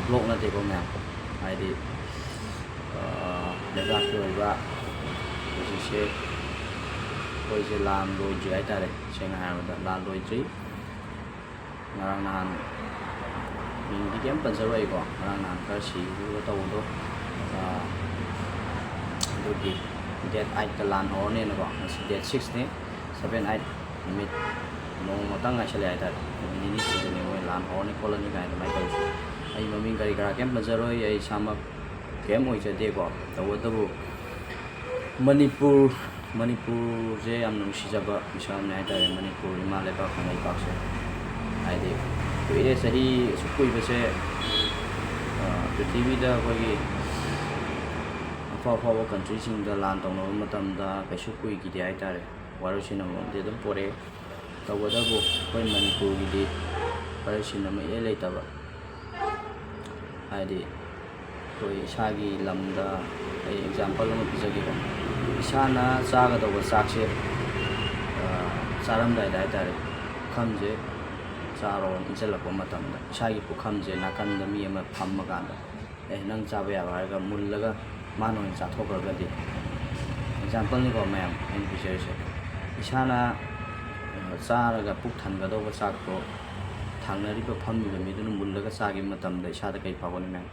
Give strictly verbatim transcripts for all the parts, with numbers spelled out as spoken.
Block ꯅꯠꯇꯦꯀꯣ ꯃꯌꯥꯝ, ꯍꯥꯏꯗꯤ ꯑ, ꯂꯩꯕꯥꯛꯀꯤ ꯑꯣꯏꯕ ꯍꯧꯖꯤꯛꯁꯦ ꯑꯩꯈꯣꯏꯁꯦ ꯂꯥꯟ ꯂꯣꯏꯗ꯭ꯔꯤ ꯍꯥꯏꯇꯥꯔꯦ꯫ ꯁꯦꯡꯅ ꯍꯥꯏꯔꯕꯗ ꯂꯥꯟ ꯂꯣꯏꯗ꯭ꯔꯤ꯫ ꯉꯔꯥꯡ ꯅꯍꯥꯟ ꯃꯤꯡꯗꯤ ꯀꯩꯝ ꯄꯟꯖꯔꯣꯏ ꯑꯩꯀꯣ, ꯉꯔꯥꯡ ꯅꯍꯥꯟ ꯈꯔ ꯁꯤꯈꯤꯕ ꯇꯧꯕꯗꯣ꯫ ꯑ, ꯑꯗꯨꯒꯤ ꯗꯦꯠ ꯑꯥꯏꯠꯇ ꯂꯥꯟ ꯍꯧꯔꯅꯦꯅꯀꯣ꯫ ꯉꯁꯤ ꯗꯦꯠ ꯁꯤꯛꯁꯅꯤ, ꯁꯕꯦꯟ ꯑꯥꯏꯠ ꯅꯨꯃꯤꯠ ꯅꯣꯡꯃꯇꯪ ꯉꯥꯏꯁꯜꯂꯦ ꯍꯥꯏꯇꯥꯔꯦ꯫ ꯅꯨꯃꯤꯠ ꯅꯤꯅꯤ ꯁꯨꯖꯜꯂꯦ ꯃꯣꯏ ꯂꯥꯟ ꯍꯧꯔꯅꯤ ꯈꯣꯠꯂꯅꯤ ꯀꯥꯏꯅ ꯑꯗꯨꯃꯥꯏꯅ ꯇꯧꯔꯤꯁꯦ꯫ ꯑꯩ ꯃꯃꯤꯡ ꯀꯔꯤ ꯀꯔꯥ ꯀꯩꯝ ꯄꯟꯖꯔꯣꯏ, ꯑꯩ ꯏꯁꯥꯃꯛ ꯀꯩꯝ ꯑꯣꯏꯖꯗꯦꯀꯣ꯫ ꯇꯧꯕꯇꯕꯨ ꯃꯅꯤꯄꯨꯔ, ꯃꯅꯤꯄꯨꯔꯁꯦ ꯌꯥꯝ ꯅꯨꯡꯁꯤꯖꯕ ꯃꯤꯁꯛ ꯑꯃꯅꯤ ꯍꯥꯏꯇꯥꯔꯦ, ꯃꯅꯤꯄꯨꯔ ꯏꯃꯥ ꯂꯩꯕꯥꯛ ꯀꯪꯂꯩꯄꯥꯛꯁꯦ꯫ ꯍꯥꯏꯗꯤ ꯀꯨꯏꯔꯦ, ꯆꯍꯤ ꯑꯁꯨꯛ ꯀꯨꯏꯕꯁꯦ, ꯑ, ꯄ꯭ꯔꯤꯊꯤꯕꯤꯗ ꯑꯩꯈꯣꯏꯒꯤ ꯑꯐ ꯑꯐꯕ ꯀꯟꯇ꯭ꯔꯤꯁꯤꯡꯗ ꯂꯥꯟ ꯇꯧꯅꯕ ꯃꯇꯝꯗ ꯀꯩꯁꯨ ꯀꯨꯏꯈꯤꯗꯦ ꯍꯥꯏꯇꯥꯔꯦ꯫ ꯋꯥꯔꯣꯏꯁꯤꯟ ꯑꯃꯃꯝꯗꯤ ꯑꯗꯨꯝ ꯄꯣꯔꯛꯑꯦ꯫ ꯇꯧꯕꯇꯕꯨ ꯑꯩꯈꯣꯏ ꯃꯅꯤꯄꯨꯔꯒꯤꯗꯤ ꯋꯥꯔꯣꯏꯁꯤꯟ ꯑꯃ ꯏꯔꯩ ꯂꯩꯇꯕ꯫ ꯍꯥꯏꯗꯤ ꯑꯩꯈꯣꯏ ꯏꯁꯥꯒꯤ ꯂꯝꯗ ꯑꯩ ꯑꯦꯛꯖꯥꯝꯄꯜ ꯑꯃ ꯄꯤꯖꯒꯦꯀꯣ꯫ ꯏꯁꯥꯅ ꯆꯥꯒꯗꯧꯕ ꯆꯥꯛꯁꯦ, ꯑ, ꯆꯥꯔꯝꯗꯥꯏꯗ ꯍꯥꯏꯇꯥꯔꯦ, ꯄꯨꯈꯝꯁꯦ ꯆꯥꯔꯣꯅ ꯏꯟꯁꯤꯜꯂꯛꯄ ꯃꯇꯝꯗ ꯏꯁꯥꯒꯤ ꯄꯨꯈꯝꯁꯦ ꯅꯥꯀꯟꯗ ꯃꯤ ꯑꯃ ꯐꯝꯃꯀꯥꯟꯗ, "ꯑꯦ, ꯅꯪ ꯆꯥꯕ ꯌꯥꯔꯣꯏ" ꯍꯥꯏꯔꯒ ꯃꯨꯜꯂꯒ ꯃꯥꯅ ꯑꯣꯏꯅ ꯆꯥꯊꯣꯛꯈ꯭ꯔꯒꯗꯤ, ꯑꯦꯛꯖꯥꯝꯄꯜꯅꯤꯀꯣ ꯃꯌꯥꯝ ꯑꯩꯅ ꯄꯤꯖꯔꯤꯁꯦ, ꯏꯁꯥꯅ, ꯑ, ꯆꯥꯔꯒ ꯄꯨꯛ ꯊꯟꯒꯗꯧꯕ ꯆꯥꯛꯇꯣ ꯊꯪꯅꯔꯤꯕ ꯐꯝꯃꯤꯕ ꯃꯤꯗꯨꯅ ꯃꯨꯜꯂꯒ ꯆꯥꯈꯤꯕ ꯃꯇꯝꯗ ꯏꯁꯥꯗ ꯀꯩ ꯐꯥꯎꯒꯅꯤ ꯃꯌꯥꯝ?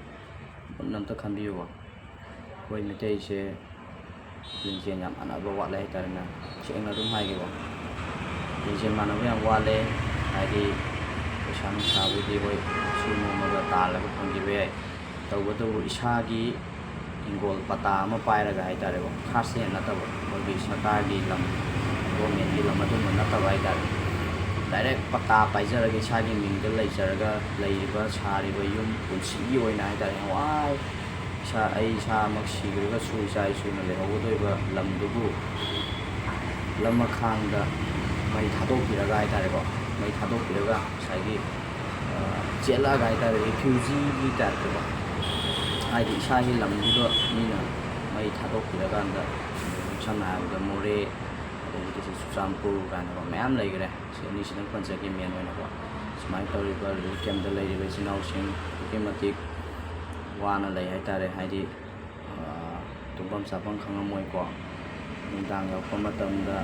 ꯃꯨꯟꯅ ꯑꯝꯇ ꯈꯟꯕꯤꯌꯨꯀꯣ꯫ ꯑꯩꯈꯣꯏ ꯃꯤꯇꯩꯁꯦ ꯂꯤꯡꯖꯦꯜ ꯌꯥꯝ ꯃꯥꯟꯅꯕ ꯋꯥꯠꯂꯦ ꯍꯥꯏꯇꯥꯔꯦꯅꯦ꯫ ꯁꯦꯡꯅ ꯑꯗꯨꯝ ꯍꯥꯏꯒꯦꯀꯣ, ꯂꯤꯡꯖꯦꯜ ꯃꯥꯟꯅꯕ ꯌꯥꯝ ꯋꯥꯠꯂꯦ꯫ ꯍꯥꯏꯗꯤ ꯄꯩꯁꯥ ꯅꯨꯡꯁꯥꯕꯨꯗꯤ ꯍꯣꯏ ꯁꯨ ꯅꯣꯝꯃꯒ ꯇꯥꯜꯂꯒ ꯐꯪꯈꯤꯕ ꯌꯥꯏ, ꯇꯧꯕꯇꯕꯨ ꯏꯁꯥꯒꯤ ꯍꯤꯡꯒꯣꯜ ꯄꯇꯥ ꯑꯃ ꯄꯥꯏꯔꯒ ꯍꯥꯏꯇꯥꯔꯦꯀꯣ, ꯈꯥꯔꯁꯦꯟ ꯅꯠꯇꯕ, ꯑꯩꯈꯣꯏꯒꯤ ꯁꯔꯀꯥꯔꯒꯤ ꯂꯝ, ꯒꯣꯔꯃꯦꯟꯒꯤ ꯂꯝ ꯑꯗꯨꯝꯕ ꯅꯠꯇꯕ ꯍꯥꯏꯇꯥꯔꯦ, ꯗꯥꯏꯔꯦꯛ ꯄꯇꯥ ꯄꯥꯏꯖꯔꯒ ꯏꯁꯥꯒꯤ ꯃꯤꯡꯗ ꯂꯩꯖꯔꯒ ꯂꯩꯔꯤꯕ, ꯁꯥꯔꯤꯕ ꯌꯨꯝ, ꯄꯨꯟꯁꯤꯒꯤ ꯑꯣꯏꯅ ꯍꯥꯏꯇꯥꯔꯦ, ꯋꯥꯏ ꯏꯁꯥ, ꯑꯩ ꯏꯁꯥꯃꯛ ꯁꯤꯈ꯭ꯔꯒꯁꯨ ꯏꯆꯥ ꯏꯁꯨꯅ ꯂꯩꯍꯧꯒꯗꯣꯏꯕ ꯂꯝꯗꯨꯕꯨ ꯂꯝꯃꯈꯥꯡꯗ ꯃꯩ ꯊꯥꯗꯣꯛꯄꯤꯔꯒ ꯍꯥꯏꯇꯥꯔꯦꯀꯣ, ꯃꯩ ꯊꯥꯗꯣꯛꯄꯤꯔꯒ ꯉꯁꯥꯏꯒꯤ, ꯑ, ꯆꯦꯜꯂꯛꯑꯒ ꯍꯥꯏꯇꯥꯔꯦ, ꯔꯤꯐ꯭ꯌꯨꯖꯤꯒꯤ ꯇꯥꯏꯞꯇꯀꯣ, ꯍꯥꯏꯗꯤ ꯏꯁꯥꯒꯤ ꯂꯝꯗꯨꯗ ꯃꯤꯅ ꯃꯩ ꯊꯥꯗꯣꯛꯄꯤꯔꯀꯥꯟꯗ, ꯁꯝꯅ ꯍꯥꯏꯔꯕꯗ ꯃꯣꯔꯦ, ꯑꯗꯒꯤꯗꯤ ꯆꯨꯔꯆꯥꯟꯄꯨꯔ ꯀꯥꯏꯅꯀꯣ ꯃꯌꯥꯝ ꯂꯩꯈ꯭ꯔꯦ꯫ ꯁꯤ ꯑꯅꯤꯁꯤꯗꯪ ꯄꯟꯖꯒꯦ ꯃꯦꯟ ꯑꯣꯏꯅꯀꯣ꯫ ꯁꯨꯃꯥꯏꯅ ꯇꯧꯔꯤꯕ ꯔꯤꯂꯤꯐ ꯀꯦꯝꯞꯇ ꯂꯩꯔꯤꯕ ꯏꯆꯤꯟ ꯏꯅꯥꯎꯁꯤꯡ ꯑꯗꯨꯛꯀꯤ ꯃꯇꯤꯛ ꯋꯥꯅ ꯂꯩ ꯍꯥꯏꯇꯥꯔꯦ꯫ ꯍꯥꯏꯗꯤ, ꯑꯥ, ꯇꯨꯝꯐꯝ ꯆꯥꯐꯝ ꯈꯪꯉꯝꯃꯣꯏꯀꯣ꯫ ꯅꯨꯡꯗꯥꯡ ꯌꯧꯔꯛꯄ ꯃꯇꯝꯗ,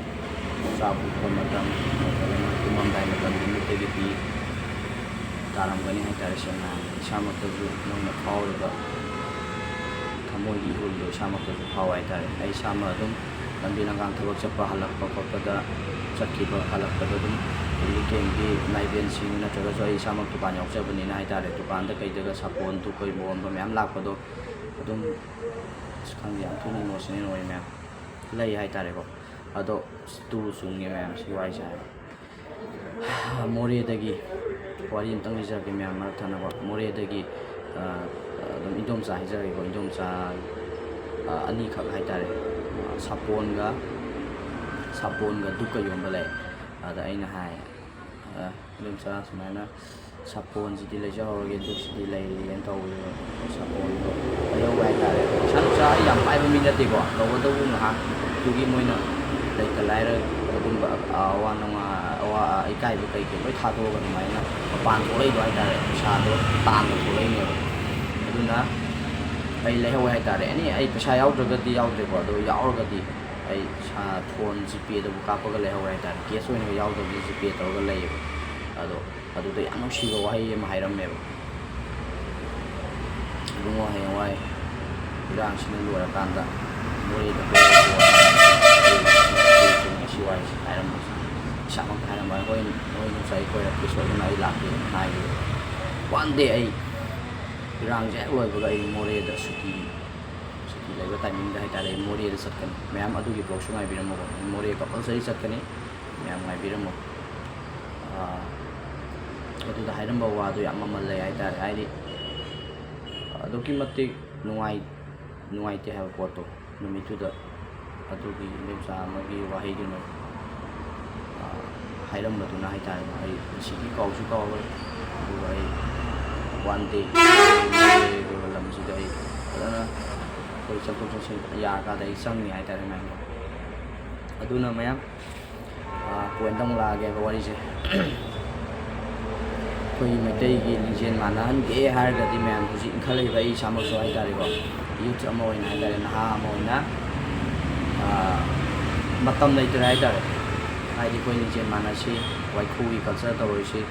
ꯆꯥꯛ ꯎꯠꯄ ꯃꯇꯝ, ꯅꯠꯇ꯭ꯔꯒꯅ ꯇꯨꯝꯃꯝꯗꯥꯏ ꯃꯇꯝꯗ ꯃꯤꯠꯇꯒꯤ ꯄꯤ ꯇꯥꯔꯝꯒꯅꯤ ꯍꯥꯏꯇꯥꯔꯦ꯫ ꯁꯦꯡꯅ ꯍꯥꯏꯔꯕꯗ ꯏꯁꯥꯃꯛꯇꯁꯨ ꯃꯣꯏꯅ ꯐꯥꯎꯔꯒ ꯊꯃꯣꯏꯒꯤ ꯏꯍꯨꯜꯗꯣ ꯏꯁꯥꯃꯛꯇꯁꯨ ꯐꯥꯎ ꯍꯥꯏꯇꯥꯔꯦ꯫ ꯑꯩ ꯏꯁꯥꯃꯛ ꯑꯗꯨꯝ ꯂꯝꯕꯤ ꯂꯝꯈꯥꯡ ꯊꯕꯛ ꯆꯠꯄ ꯍꯜꯂꯛꯄ ꯈꯣꯠꯄꯗ, ꯆꯠꯈꯤꯕ ꯍꯜꯂꯛꯄꯗ ꯑꯗꯨꯝ ꯔꯤꯂꯤꯐ ꯀꯦꯝꯞꯀꯤ ꯂꯥꯏꯕꯦꯟꯁꯤꯡ ꯅꯠꯇ꯭ꯔꯒꯁꯨ ꯑꯩ ꯏꯁꯥꯃꯛ ꯗꯨꯀꯥꯟ ꯌꯥꯎꯖꯕꯅꯤꯅ ꯍꯥꯏꯇꯥꯔꯦ, ꯗꯨꯀꯥꯟꯗ ꯀꯩꯗꯒ ꯁꯥꯄꯣꯟ ꯊꯨꯛꯄ ꯌꯣꯟꯕ ꯃꯌꯥꯝ ꯂꯥꯛꯄꯗꯣ ꯑꯗꯨꯝ, ꯑꯁ, ꯈꯪꯗꯦ, ꯌꯥꯝ ꯊꯤꯅ ꯏꯃꯣꯁꯅꯦꯜ ꯑꯣꯏ ꯃꯌꯥꯝ ꯂꯩ ꯍꯥꯏꯇꯥꯔꯦꯀꯣ꯫ ꯑꯗꯣ ꯑꯁ, ꯇꯨ ꯆꯨꯡꯉꯦ ꯃꯌꯥꯝ, ꯁꯤ ꯋꯥꯔꯤꯁꯦ ꯍꯥꯏꯕ꯫ ꯃꯣꯔꯦꯗꯒꯤ ꯋꯥꯔꯤ ꯑꯝꯇꯪ ꯂꯤꯖꯔꯛꯀꯦ ꯃꯌꯥꯝ ꯃꯔꯛ ꯊꯠꯅꯕ꯫ ꯃꯣꯔꯦꯗꯒꯤ, ꯑ, ꯑꯗꯨꯝ ꯏꯟꯗꯣꯝꯆꯥ ꯍꯥꯏꯖꯔꯒꯦꯀꯣ, ꯏꯟꯗꯣꯝꯆꯥ, ꯑ, ꯑꯅꯤꯈꯛ ꯍꯥꯏꯇꯥꯔꯦ꯫ ꯑ, ꯁꯥꯄꯣꯟꯒ, ꯁꯥꯄꯣꯟꯒ ꯙꯨꯞꯀ ꯌꯣꯟꯕ ꯂꯩ꯫ ꯑꯗ ꯑꯩꯅ ꯍꯥꯏ, ꯑ, "ꯏꯟꯗꯣꯝꯆꯥ, ꯁꯨꯃꯥꯏꯅ ꯁꯥꯄꯣꯟꯁꯤꯗꯤ ꯂꯩꯖꯍꯧꯔꯒꯦ, ꯙꯨꯞꯁꯤꯗꯤ ꯂꯩꯔꯒꯦꯅ ꯇꯧꯕꯗꯨꯗ ꯁꯥꯄꯣꯟꯗꯣ ꯂꯩꯍꯧꯕ ꯍꯥꯏꯇꯥꯔꯦ꯫ ꯄꯩꯁꯥ ꯅꯨꯡꯁꯥ ꯑꯩ ꯌꯥꯝ ꯄꯥꯏꯕ ꯃꯤ ꯅꯠꯇꯦꯀꯣ, ꯇꯧꯕꯇꯕꯨ ꯉꯥꯏꯍꯥꯛꯇꯨꯒꯤ ꯃꯣꯏꯅ ꯂꯩꯇ ꯂꯥꯏꯔ ꯑꯗꯨꯒꯨꯝꯕ ꯑꯋꯥ ꯅꯨꯡꯉꯥꯏ, ꯑꯋꯥ ꯏꯀꯥꯏꯕ ꯀꯩ ꯀꯩ ꯂꯣꯏ ꯊꯥꯗꯣꯛꯑꯒ ꯑꯗꯨꯃꯥꯏꯅ ꯃꯄꯥꯟ ꯊꯣꯛꯂꯛꯏꯗꯣ ꯍꯥꯏꯇꯥꯔꯦ꯫ ꯄꯩꯁꯥꯗꯣ ꯇꯥꯟꯕ ꯊꯣꯛꯂꯛꯏꯅꯦꯕ꯫ ꯑꯗꯨꯅ ꯑꯩ ꯂꯩꯍꯧꯋꯦ ꯍꯥꯏꯇꯥꯔꯦ꯫ ꯑꯦꯅꯤ, ꯑꯩ ꯄꯩꯁꯥ ꯌꯥꯎꯗ꯭ꯔꯒꯗꯤ ꯌꯥꯎꯗ꯭ꯔꯦꯀꯣ, ꯑꯗꯣ ꯌꯥꯎꯔꯒꯗꯤ ꯑꯩ ꯁꯥ-, ꯐꯣꯟ ꯖꯤꯄꯦꯗꯕꯨ ꯀꯥꯞꯄꯒ ꯂꯩꯍꯧꯋꯦ ꯍꯥꯏꯇꯥꯔꯦ꯫ ꯀꯦꯁ ꯑꯣꯏꯅꯒ ꯌꯥꯎꯗꯕꯗꯤ ꯖꯤꯄꯦ ꯇꯧꯔꯒ ꯂꯩꯌꯦꯕ꯫ ꯑꯗꯣ ꯑꯗꯨꯗ ꯌꯥꯝ ꯅꯨꯡꯁꯤꯕ ꯋꯥꯍꯩ ꯑꯃ ꯍꯥꯏꯔꯝꯃꯦꯕ꯫ "ꯏꯕꯨꯡꯉꯣ, ꯍꯌꯦꯡꯋꯥꯏ ꯏꯔꯥꯡꯁꯤꯅ ꯂꯣꯏꯔꯀꯥꯟꯗ ꯃꯣꯔꯦꯗ ꯀꯣꯏꯔꯛꯑꯣ" ꯁꯤ ꯋꯥꯍꯩꯁꯦ ꯍꯥꯏꯔꯝꯕꯁꯦ꯫ ꯏꯁꯥꯃꯛꯇ ꯍꯥꯏꯔꯝꯕ, "ꯍꯣꯏ, ꯍꯣꯏ, ꯅꯣꯡꯆꯥꯏ ꯀꯣꯏꯔꯛꯀꯦ, ꯁꯣꯏꯗꯅ ꯑꯩ ꯂꯥꯛꯀꯦ" ꯍꯥꯏꯈꯤꯕ꯫ One day ꯑꯩ ꯏꯔꯥꯡꯁꯦ ꯍꯦꯛ ꯂꯣꯏꯕꯒ ꯑꯩ ꯃꯣꯔꯦꯗ ꯁꯨꯇꯤ, ꯁꯨꯇꯤ ꯂꯩꯕ ꯇꯥꯏꯃꯤꯡꯗ ꯍꯥꯏꯇꯥꯔꯦ, ꯑꯩ ꯃꯣꯔꯦꯗ ꯆꯠꯀꯅꯤ꯫ ꯃꯌꯥꯝ ꯑꯗꯨꯒꯤ ꯕ꯭ꯂꯣꯛꯁꯨ ꯉꯥꯏꯕꯤꯔꯝꯃꯣꯀꯣ꯫ ꯑꯩ ꯃꯣꯔꯦ ꯀꯝꯄꯜꯁꯔꯤ ꯆꯠꯀꯅꯤ꯫ ꯃꯌꯥꯝ ꯉꯥꯏꯕꯤꯔꯝꯃꯣ꯫ ꯑꯥ, ꯑꯗꯨꯗ ꯍꯥꯏꯔꯝꯕ ꯋꯥꯗꯣ ꯌꯥꯝ ꯃꯃꯜ ꯂꯩ ꯍꯥꯏꯇꯥꯔꯦ꯫ ꯍꯥꯏꯗꯤ, ꯑꯗꯨꯛꯀꯤ ꯃꯇꯤꯛ ꯅꯨꯡꯉꯥꯏ-, ꯅꯨꯡꯉꯥꯏꯇꯦ ꯍꯥꯏꯕ ꯄꯣꯠꯇꯣ ꯅꯨꯃꯤꯠꯇꯨꯗ ꯑꯗꯨꯒꯤ ꯏꯟꯗꯣꯝꯆꯥ ꯑꯃꯒꯤ ꯋꯥꯍꯩꯗꯨꯅ, ꯑꯥ, ꯍꯥꯏꯔꯝꯕꯗꯨꯅ ꯍꯥꯏꯇꯥꯔꯦ, ꯑꯩ ꯉꯁꯤꯗꯤ ꯀꯥꯎꯁꯨ ꯀꯥꯎꯔꯣꯏ꯫ ꯑꯗꯨꯒ ꯑꯩ one day ꯂꯝꯁꯤꯗ ꯑꯩ ꯐꯖꯅ ꯑꯩꯈꯣꯏ ꯆꯠꯊꯣꯛ ꯆꯠꯁꯤꯟ ꯌꯥꯔꯀꯥꯟꯗ ꯑꯩ ꯆꯪꯅꯤ ꯍꯥꯏꯇꯥꯔꯦ ꯃꯌꯥꯝꯗꯣ꯫ ꯑꯗꯨꯅ ꯃꯌꯥꯝ, ꯑꯥ, ꯄꯣꯏꯟꯇ ꯑꯃꯨꯛ ꯂꯥꯛꯑꯒꯦꯕ ꯋꯥꯔꯤꯁꯦ꯫ ꯑꯩꯈꯣꯏꯒꯤ ꯃꯩꯇꯩꯒꯤ ꯂꯤꯡꯖꯦꯜ ꯃꯥꯟꯅꯍꯟꯒꯦ ꯍꯥꯏꯔꯒꯗꯤ, ꯃꯌꯥꯝ, ꯍꯧꯖꯤꯛ ꯏꯟꯈꯠꯂꯛꯏꯕ ꯑꯩ ꯏꯁꯥꯃꯛꯁꯨ ꯍꯥꯏꯇꯥꯔꯦꯀꯣ, ꯌꯨꯠ ꯑꯃ ꯑꯣꯏꯅ ꯍꯥꯏꯇꯥꯔꯦ, ꯅꯍꯥ ꯑꯃ ꯑꯣꯏꯅ, ꯑꯥ, ꯃꯇꯝ ꯂꯩꯇ꯭ꯔꯦ ꯍꯥꯏꯇꯥꯔꯦ꯫ ꯍꯥꯏꯗꯤ ꯑꯩꯈꯣꯏ ꯂꯤꯡꯖꯦꯜ ꯃꯥꯟꯅꯁꯤ, ꯋꯥꯏꯈꯨꯒꯤ ꯀꯜꯆꯔ ꯇꯧꯔꯣꯏꯁꯤ,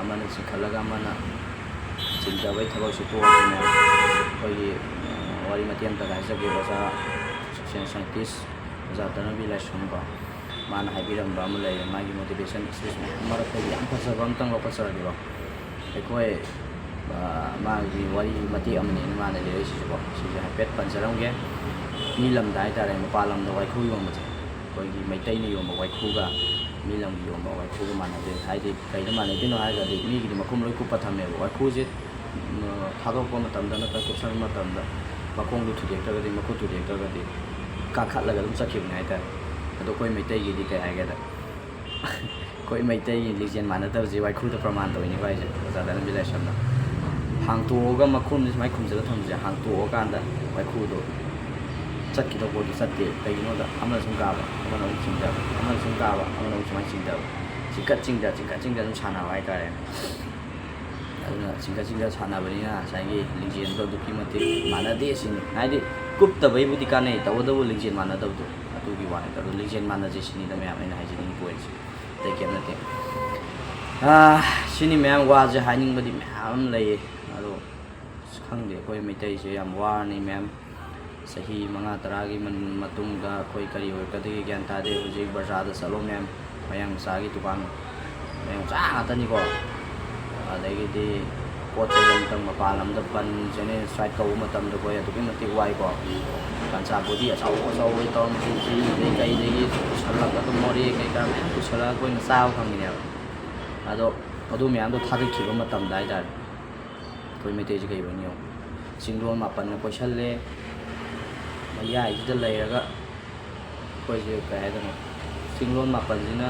ꯑꯃꯅ ꯆꯤꯡꯈꯠꯂꯒ ꯑꯃꯅ ꯆꯤꯡꯊꯕꯒꯤ ꯊꯕꯛꯁꯤ ꯇꯣꯛꯑꯁꯤꯅꯦ꯫ ꯑꯩꯈꯣꯏꯒꯤ, ꯑꯥ, ꯋꯥꯔꯤ ꯃꯇꯦꯛ ꯑꯃꯇꯒ ꯍꯥꯏꯖꯒꯦ, ꯑꯣꯖꯥ ꯁꯣꯁꯤꯌꯦꯜ ꯁꯥꯏꯟꯇꯤꯁ ꯑꯣꯖꯥ ꯇꯅꯕꯤ ꯂꯥꯏꯁ꯭ꯔꯝꯀꯣ, ꯃꯥꯅ ꯍꯥꯏꯕꯤꯔꯝꯕ ꯑꯃ ꯂꯩꯌꯦ, ꯃꯥꯒꯤ ꯃꯣꯇꯤꯚꯦꯁꯟ ꯁ꯭ꯄꯤꯆ ꯃꯌꯥꯝ ꯃꯔꯛꯇꯒꯤ ꯌꯥꯝ ꯐꯖꯕ ꯑꯝꯇꯪ ꯂꯧꯈꯠꯆꯔꯒꯦꯀꯣ꯫ ꯑꯩꯈꯣꯏ, ꯑ, ꯃꯥꯒꯤ ꯋꯥꯔꯤ ꯃꯇꯦꯛ ꯑꯃꯅꯦꯅ ꯃꯥꯅ ꯂꯤꯔꯛꯏꯁꯤꯁꯨꯀꯣ, ꯁꯤꯁꯦ ꯍꯥꯏꯐꯦꯠ ꯄꯟꯖꯔꯝꯒꯦ꯫ ꯃꯤ ꯂꯝꯗ ꯍꯥꯏꯇꯥꯔꯦ, ꯃꯄꯥꯟ ꯂꯝꯗ ꯋꯥꯏꯈꯨ ꯌꯣꯟꯕꯁꯦ, ꯑꯩꯈꯣꯏꯒꯤ ꯃꯩꯇꯩꯅ ꯌꯣꯟꯕ ꯋꯥꯏꯈꯨꯒ ꯃꯤ ꯂꯝꯒꯤ ꯌꯣꯟꯕ ꯋꯥꯏꯈꯨꯒ ꯃꯥꯟꯅꯗꯦ꯫ ꯍꯥꯏꯗꯤ ꯀꯩꯗ ꯃꯥꯟꯅꯗꯣꯏꯅꯣ ꯍꯥꯏꯔꯒꯗꯤ, ꯃꯤꯒꯤꯗꯤ ꯃꯈꯨꯝ ꯂꯣꯏ ꯀꯨꯞꯄ ꯊꯝꯃꯦꯕ꯫ ꯋꯥꯏꯈꯨꯁꯦ, ꯎꯝ, ꯊꯥꯗꯣꯛꯄ ꯃꯇꯝꯗ ꯅꯠꯇ꯭ꯔꯒ ꯀꯨꯞꯁꯟꯕ ꯃꯇꯝꯗ ꯃꯈꯣꯡꯗꯨ ꯊꯨꯗꯦꯛꯇ꯭ꯔꯒꯗꯤ, ꯃꯈꯨꯠ ꯊꯨꯗꯦꯛꯇ꯭ꯔꯒꯗꯤ ꯀꯥꯈꯠꯂꯒ ꯑꯗꯨꯝ ꯆꯠꯈꯤꯕꯅꯤ ꯍꯥꯏꯇꯥꯔꯦ꯫ ꯑꯗꯣ ꯑꯩꯈꯣꯏ ꯃꯩꯇꯩꯒꯤꯗꯤ ꯀꯩ ꯍꯥꯏꯒꯦꯗ, ꯑꯩꯈꯣꯏ ꯃꯩꯇꯩꯒꯤ ꯂꯤꯡꯖꯦꯜ ꯃꯥꯟꯅꯗꯕꯁꯦ ꯋꯥꯏꯈꯨꯗ ꯄ꯭ꯔꯃꯥꯟ ꯇꯧꯔꯤꯅꯤꯀꯣ ꯍꯥꯏꯁꯦ, ꯑꯣꯖꯥ ꯗꯥꯅꯟꯗꯤ ꯂꯥꯏꯁ꯭ꯔꯝꯅ꯫ ꯍꯥꯡꯇꯣꯛꯑꯒ ꯃꯈꯨꯝꯁꯦ ꯁꯨꯃꯥꯏꯅ ꯈꯨꯝꯖꯤꯜꯂ ꯊꯝꯕꯁꯦ, ꯍꯥꯡꯇꯣꯛꯑꯀꯥꯟꯗ ꯋꯥꯏꯈꯨꯗꯣ ꯆꯠꯈꯤꯗꯧꯕ ꯄꯣꯠꯇꯣ ꯆꯠꯇꯦ꯫ ꯀꯩꯒꯤꯅꯣꯗ, ꯑꯃꯅ ꯁꯨꯝ ꯀꯥꯕ, ꯑꯃꯅ ꯑꯃꯨꯛ ꯆꯤꯡꯊꯕ, ꯑꯃꯅ ꯁꯨꯝ ꯀꯥꯕ, ꯑꯃꯅ ꯑꯃꯨꯛ ꯁꯨꯃꯥꯏꯅ ꯆꯤꯡꯊꯕ, ꯆꯤꯡꯈꯠ ꯆꯤꯡꯊ, ꯆꯤꯡꯈꯠ ꯆꯤꯡꯊ ꯑꯗꯨꯝ ꯁꯥꯟꯅꯕ ꯍꯥꯏꯇꯥꯔꯦꯅꯦ꯫ ꯑꯗꯨꯅ ꯆꯤꯡꯈꯠ ꯆꯤꯡꯈꯠ ꯁꯥꯟꯅꯕꯅꯤꯅ ꯉꯁꯥꯏꯒꯤ ꯂꯤꯡꯖꯦꯜꯗꯣ ꯑꯗꯨꯛꯀꯤ ꯃꯇꯤꯛ ꯃꯥꯟꯅꯗꯦ ꯁꯤꯅꯤ꯫ ꯍꯥꯏꯗꯤ ꯀꯨꯞꯇꯕꯩꯕꯨꯗꯤ ꯀꯥꯟꯅꯩ, ꯇꯧꯕꯇꯕꯨ ꯂꯤꯡꯖꯦꯜ ꯃꯥꯟꯅꯗꯕꯗꯣ ꯑꯗꯨꯒꯤ ꯋꯥꯅꯤꯗ꯫ ꯑꯗꯣ ꯂꯤꯡꯖꯦꯜ ꯃꯥꯟꯅꯁꯦ ꯁꯤꯅꯤꯗ ꯃꯌꯥꯝ ꯑꯩꯅ ꯍꯥꯏꯖꯅꯤꯡꯉꯤ ꯄꯣꯏꯟꯠꯁꯦ, ꯑꯇꯩ ꯀꯩꯝ ꯅꯠꯇꯦ꯫ ꯑꯥ, ꯁꯤꯅꯤ ꯃꯌꯥꯝ, ꯋꯥꯁꯦ ꯍꯥꯏꯅꯤꯡꯕꯗꯤ ꯃꯌꯥꯝ ꯂꯩꯌꯦ, ꯑꯗꯣ ꯑꯁ, ꯈꯪꯗꯦ, ꯑꯩꯈꯣꯏ ꯃꯩꯇꯩꯁꯦ ꯌꯥꯝ ꯋꯥꯔꯅꯤ ꯃꯌꯥꯝ꯫ ꯆꯍꯤ ꯃꯉꯥ ꯇꯔꯥꯒꯤ ꯃꯟ-, ꯃꯇꯨꯡꯗ ꯑꯩꯈꯣꯏ ꯀꯔꯤ ꯑꯣꯏꯔꯛꯀꯗꯒꯦ ꯒ꯭ꯌꯥꯟ ꯇꯥꯗꯦ꯫ ꯍꯧꯖꯤꯛ ꯕꯖꯥꯔꯗ ꯆꯠꯂꯣ ꯃꯌꯥꯝ, ꯃꯌꯥꯡ ꯃꯆꯥꯒꯤ ꯗꯨꯀꯥꯟ, ꯃꯌꯥꯡ ꯃꯆꯥ ꯉꯥꯛꯇꯅꯤꯀꯣ꯫ ꯑꯗꯒꯤꯗꯤ ꯄꯣꯠ ꯆꯩ ꯑꯃꯇꯪ ꯃꯄꯥꯟ ꯂꯝꯗ ꯕꯟ, ꯖꯦꯅꯔꯦꯜ ꯁ꯭ꯇ꯭ꯔꯥꯏꯛ ꯇꯧꯕ ꯃꯇꯝꯗ ꯑꯩꯈꯣꯏ ꯑꯗꯨꯛꯀꯤ ꯃꯇꯤꯛ ꯋꯥꯏꯀꯣ꯫ ꯒꯟꯖꯥ ꯕꯣꯗꯤ ꯑꯆꯧ ꯑꯆꯧꯕ ꯇꯧꯔꯝꯕꯁꯤꯡꯁꯤ ꯑꯗꯩ ꯀꯩꯗꯒꯤ ꯄꯨꯁꯜꯂꯛꯄ ꯑꯗꯨꯝ ꯃꯣꯔꯦ ꯀꯩꯀꯥ ꯃꯌꯥꯝ ꯄꯨꯁꯜꯂꯒ ꯑꯩꯈꯣꯏꯅ ꯆꯥꯕ ꯐꯪꯉꯤꯅꯦꯕ꯫ ꯑꯗꯣ ꯑꯗꯨ ꯃꯌꯥꯝꯗꯣ ꯊꯥꯗꯈꯤꯕ ꯃꯇꯝꯗ ꯍꯥꯏꯇꯥꯔꯦ, ꯑꯩꯈꯣꯏ ꯃꯩꯇꯩꯁꯦ ꯀꯩ ꯑꯣꯏꯅꯤ ꯌꯦꯡꯉꯣ꯫ ꯆꯤꯡꯗꯣꯟ ꯃꯥꯄꯟꯅ ꯀꯣꯏꯁꯜꯂꯦ, ꯃꯌꯥꯏꯁꯤꯗ ꯂꯩꯔꯒ ꯑꯩꯈꯣꯏꯁꯦ ꯀꯩ ꯍꯥꯏꯗꯣꯏꯅꯣ, ꯆꯤꯡꯗꯣꯟ ꯃꯥꯄꯟꯁꯤꯅ,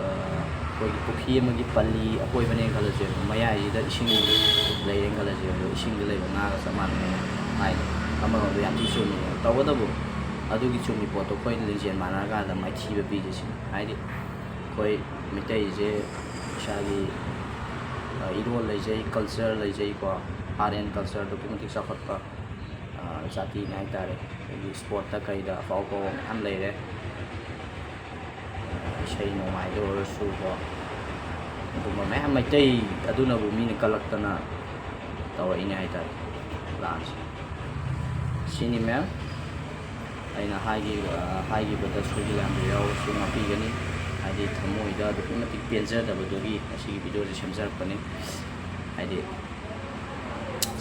ꯑ, ꯑꯩꯈꯣꯏꯒꯤ ꯄꯨꯈ꯭ꯔꯤ ꯑꯃꯒꯤ ꯄꯜꯂꯤ ꯑꯀꯣꯏꯕꯅꯦꯅ ꯈꯜꯂꯁꯦꯕ, ꯃꯌꯥꯏꯁꯤꯗ ꯏꯁꯤꯡ ꯂꯩꯔꯦꯅ ꯈꯜꯂꯁꯦꯕ, ꯑꯗꯣ ꯏꯁꯤꯡꯗ ꯂꯩꯕ ꯉꯥꯒ ꯆꯞ ꯃꯥꯟꯅꯩ ꯍꯥꯏꯗꯣ꯫ ꯑꯃꯔꯣꯝꯗ ꯌꯥꯝ ꯊꯤ ꯆꯨꯝꯃꯤ꯫ ꯇꯧꯕꯇꯕꯨ ꯑꯗꯨꯒꯤ ꯆꯨꯝꯃꯤ ꯄꯣꯠꯇꯣ ꯑꯩꯈꯣꯏꯅ ꯂꯤꯡꯖꯦꯜ ꯃꯥꯟꯅꯔꯀꯥꯟꯗ ꯃꯥꯏꯊꯤꯕ ꯄꯤꯒꯦ ꯁꯤꯅꯤ꯫ ꯍꯥꯏꯗꯤ ꯑꯩꯈꯣꯏ ꯃꯩꯇꯩꯁꯦ ꯏꯁꯥꯒꯤ ꯏꯔꯣꯜ ꯂꯩꯖꯩ, ꯀꯜꯆꯔ ꯂꯩꯖꯩꯀꯣ, ꯑꯥꯔꯠ ꯑꯦꯟ ꯀꯜꯆꯔ ꯑꯗꯨꯛꯀꯤ ꯃꯇꯤꯛ ꯆꯥꯎꯈꯠꯄ ꯖꯥꯇꯤꯅꯤ ꯍꯥꯏꯇꯥꯔꯦ꯫ ꯑꯩꯈꯣꯏꯒꯤ ꯏꯁꯄꯣꯔꯠꯇ ꯀꯩꯗ ꯑꯐꯥꯎ ꯑꯐꯥꯎꯕ ꯃꯌꯥꯝ ꯂꯩꯔꯦ꯫ ꯏꯁꯩ ꯅꯣꯡꯃꯥꯏꯗ ꯑꯣꯏꯔꯁꯨꯀꯣ, ꯑꯗꯨꯝꯕ ꯃꯌꯥꯝ, ꯃꯩꯇꯩ ꯑꯗꯨꯅꯕꯨ ꯃꯤꯅ ꯀꯜꯂꯛꯇꯅ ꯇꯧꯔꯛꯏꯅꯦ ꯍꯥꯏꯇꯥꯔꯦ ꯂꯥꯟꯁꯦ꯫ ꯁꯤꯅꯤ ꯃꯦꯝ, ꯑꯩꯅ ꯍꯥꯏꯈꯤ-, ꯑ, ꯍꯥꯏꯈꯤꯕꯗ ꯁꯣꯏꯈꯤ ꯂꯥꯟꯕ ꯌꯥꯎꯔꯁꯨ ꯉꯥꯛꯄꯤꯒꯅꯤ꯫ ꯍꯥꯏꯗꯤ ꯊꯃꯣꯏꯗ ꯑꯗꯨꯛꯀꯤ ꯃꯇꯤꯛ ꯄꯦꯟꯖꯗꯕꯗꯨꯒꯤ ꯉꯁꯤꯒꯤ ꯚꯤꯗꯤꯑꯣꯁꯦ ꯁꯦꯝꯖꯔꯛꯄꯅꯤ꯫ ꯍꯥꯏꯗꯤ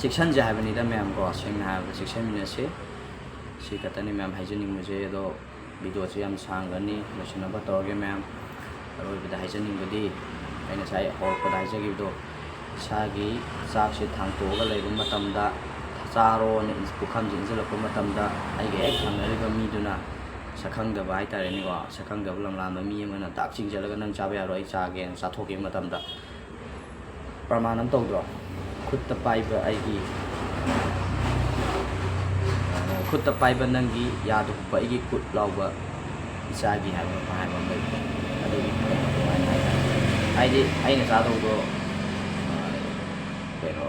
ꯆꯦꯛꯁꯟꯁꯦ ꯍꯥꯏꯕꯅꯤꯗ ꯃꯌꯥꯝ ꯀꯣ, ꯁꯦꯡꯅ ꯍꯥꯏꯔꯕꯗ ꯆꯦꯛꯁꯟꯃꯤꯟꯅꯁꯦ꯫ ꯁꯤ ꯈꯛꯇꯅꯤ ꯃꯌꯥꯝ ꯍꯥꯏꯖꯅꯤꯡꯕꯁꯦ꯫ ꯑꯗꯣ ꯚꯤꯗꯤꯑꯣꯁꯦ ꯌꯥꯝ ꯁꯥꯡꯒꯅꯤ, ꯂꯣꯏꯁꯤꯟꯅꯕ ꯇꯧꯔꯒꯦ ꯃꯌꯥꯝ꯫ ꯑꯔꯣꯏꯕꯗ ꯍꯥꯏꯖꯅꯤꯡꯕꯗꯤ, ꯑꯩ ꯉꯁꯥꯏ ꯍꯧꯔꯛꯄꯗ ꯍꯥꯏꯖꯈꯤꯕꯗꯣ, ꯏꯁꯥꯒꯤ ꯆꯥꯛꯁꯦ ꯊꯥꯡꯇꯣꯛꯑꯒ ꯂꯩꯕ ꯃꯇꯝꯗ, ꯆꯥꯔꯣꯅ ꯏꯟ-, ꯄꯨꯈꯝꯁꯦ ꯏꯟꯁꯤꯜꯂꯛꯄ ꯃꯇꯝꯗ, ꯑꯩꯒ ꯍꯦꯛ ꯊꯪꯅꯔꯤꯕ ꯃꯤꯗꯨꯅ, ꯁꯛꯈꯪꯗꯕ ꯍꯥꯏꯇꯥꯔꯦꯅꯦꯀꯣ, ꯁꯛꯈꯪꯗꯕ ꯂꯝꯂꯥꯟꯕ ꯃꯤ ꯑꯃꯅ ꯗꯥꯛ ꯆꯤꯡꯁꯤꯜꯂꯒ "ꯅꯪ ꯆꯥꯕ ꯌꯥꯔꯣꯏ, ꯑꯩ ꯆꯥꯒꯦꯅ" ꯆꯥꯊꯣꯛꯈꯤꯕ ꯃꯇꯝꯗ, ꯄ꯭ꯔꯃꯥꯟ ꯑꯃ ꯇꯧꯗ꯭ꯔꯣ? "ꯈꯨꯠꯇ ꯄꯥꯏꯕ ꯑꯩꯒꯤ, ꯈꯨꯠꯇ ꯄꯥꯏꯕ ꯅꯪꯒꯤ, ꯌꯥꯗ ꯍꯨꯛꯄ ꯑꯩꯒꯤ, ꯀꯨꯠ ꯂꯥꯎꯕ ꯏꯆꯥꯒꯤ" ꯍꯥꯏꯕ ꯑꯃ ꯍꯥꯏꯕ ꯑꯃ ꯂꯩꯕꯗꯣ, ꯑꯗꯨꯒꯤ ꯑꯗꯨꯃꯥꯏꯅ ꯍꯥꯏꯇꯥꯔꯦ꯫ ꯍꯥꯏꯗꯤ ꯑꯩꯅ ꯆꯥꯗꯧꯗꯣ, ꯑ, ꯀꯩꯅꯣ,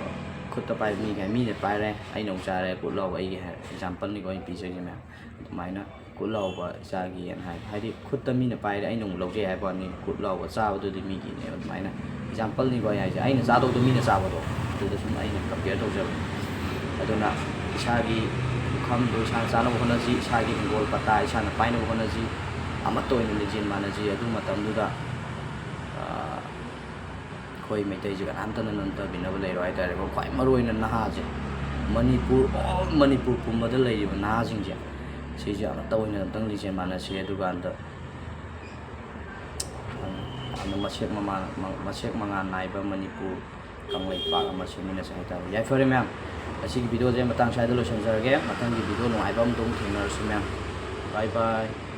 ꯈꯨꯠꯇ ꯄꯥꯏꯕ ꯃꯤꯒꯤ ꯍꯥꯏ, ꯃꯤꯅ ꯄꯥꯏꯔꯦ, ꯑꯩꯅ ꯑꯃꯨꯛ ꯆꯥꯔꯦ, "ꯀꯨꯠ ꯂꯥꯎꯕ ꯑꯩꯒꯤ" ꯍꯥꯏ, ꯑꯦꯛꯖꯥꯝꯄꯜꯅꯤꯀꯣ ꯑꯩꯅ ꯄꯤꯖꯔꯤꯁꯦ ꯃꯌꯥꯝ꯫ ꯑꯗꯨꯃꯥꯏꯅ "ꯀꯨꯠ ꯂꯥꯎꯕ ꯏꯆꯥꯒꯤꯅ" ꯍꯥꯏ, ꯍꯥꯏꯗꯤ ꯈꯨꯠꯇ ꯃꯤꯅ ꯄꯥꯏꯔꯦ, ꯑꯩꯅ ꯑꯃꯨꯛ ꯂꯧꯖꯩ ꯍꯥꯏꯕ ꯋꯥꯅꯤ, ꯀꯨꯠ ꯂꯥꯎꯕ ꯆꯥꯕꯗꯨꯗꯤ ꯃꯤꯒꯤꯅꯦꯕ꯫ ꯑꯗꯨꯃꯥꯏꯅ ꯑꯦꯛꯖꯥꯝꯄꯜꯅꯤꯀꯣ ꯑꯩ ꯍꯥꯏꯁꯦ, ꯑꯩꯅ ꯆꯥꯗꯧꯗꯣ ꯃꯤꯅ ꯆꯥꯕꯗꯣ, ꯑꯗꯨꯗ ꯁꯨꯝ ꯑꯩꯅ ꯀꯝꯄꯤꯌꯔ ꯇꯧꯖꯕꯅꯤ꯫ ꯑꯗꯨꯅ ꯏꯁꯥꯒꯤ ꯄꯨꯈꯝꯗꯣ ꯏꯁꯥꯅ ꯆꯥꯅꯕ ꯍꯣꯠꯅꯁꯤ, ꯏꯁꯥꯒꯤ ꯍꯤꯡꯒꯣꯜ ꯄꯇꯥ ꯏꯁꯥꯅ ꯄꯥꯏꯅꯕ ꯍꯣꯠꯅꯁꯤ, ꯑꯃꯠꯇ ꯑꯣꯏꯅ ꯂꯤꯡꯖꯦꯜ ꯃꯥꯟꯅꯁꯤ꯫ ꯑꯗꯨ ꯃꯇꯝꯗꯨꯗ, ꯑ, ꯑꯩꯈꯣꯏ ꯃꯩꯇꯩꯁꯦ ꯀꯅꯥꯝꯇꯅ ꯅꯝꯊꯕꯤꯅꯕ ꯂꯩꯔꯣꯏ ꯍꯥꯏꯇꯥꯔꯦꯀꯣ꯫ ꯈ꯭ꯋꯥꯏ ꯃꯔꯨ ꯑꯣꯏꯅ ꯅꯍꯥꯁꯦ, ꯃꯅꯤꯄꯨꯔ, ꯑꯣꯜ ꯃꯅꯤꯄꯨꯔ ꯄꯨꯝꯕꯗ ꯂꯩꯔꯤꯕ ꯅꯍꯥꯁꯤꯡꯁꯦ, ꯁꯤꯁꯦ ꯑꯃꯠꯇ ꯑꯣꯏꯅ ꯑꯝꯇꯪ ꯂꯤꯡꯖꯦꯜ ꯃꯥꯟꯅꯁꯤ꯫ ꯑꯗꯨꯀꯥꯟꯗ ꯌꯥꯝꯅ ꯃꯁꯦꯛ ꯃꯃꯥ-, ꯃ-, ꯃꯁꯦꯛ ꯃꯉꯥꯜ ꯅꯥꯏꯕ ꯃꯅꯤꯄꯨꯔ ꯀꯪꯂꯩꯄꯥꯛ ꯑꯃ ꯁꯦꯝꯃꯤꯟꯅꯁꯦ ꯍꯥꯏꯇꯥꯔꯦ꯫ ꯌꯥꯏꯐꯔꯦ ꯃꯌꯥꯝ, ꯉꯁꯤꯒꯤ ꯚꯤꯗꯤꯑꯣꯁꯦ ꯃꯇꯥꯡ ꯁ꯭ꯋꯥꯏꯗ ꯂꯣꯏꯁꯤꯟꯖꯔꯒꯦ꯫ ꯃꯊꯪꯒꯤ ꯚꯤꯗꯤꯑꯣ ꯅꯨꯡꯉꯥꯏꯕ ꯑꯃꯗ ꯑꯃꯨꯛ ꯊꯦꯡꯅꯔꯁꯤ ꯃꯌꯥꯝ꯫ Bye bye꯫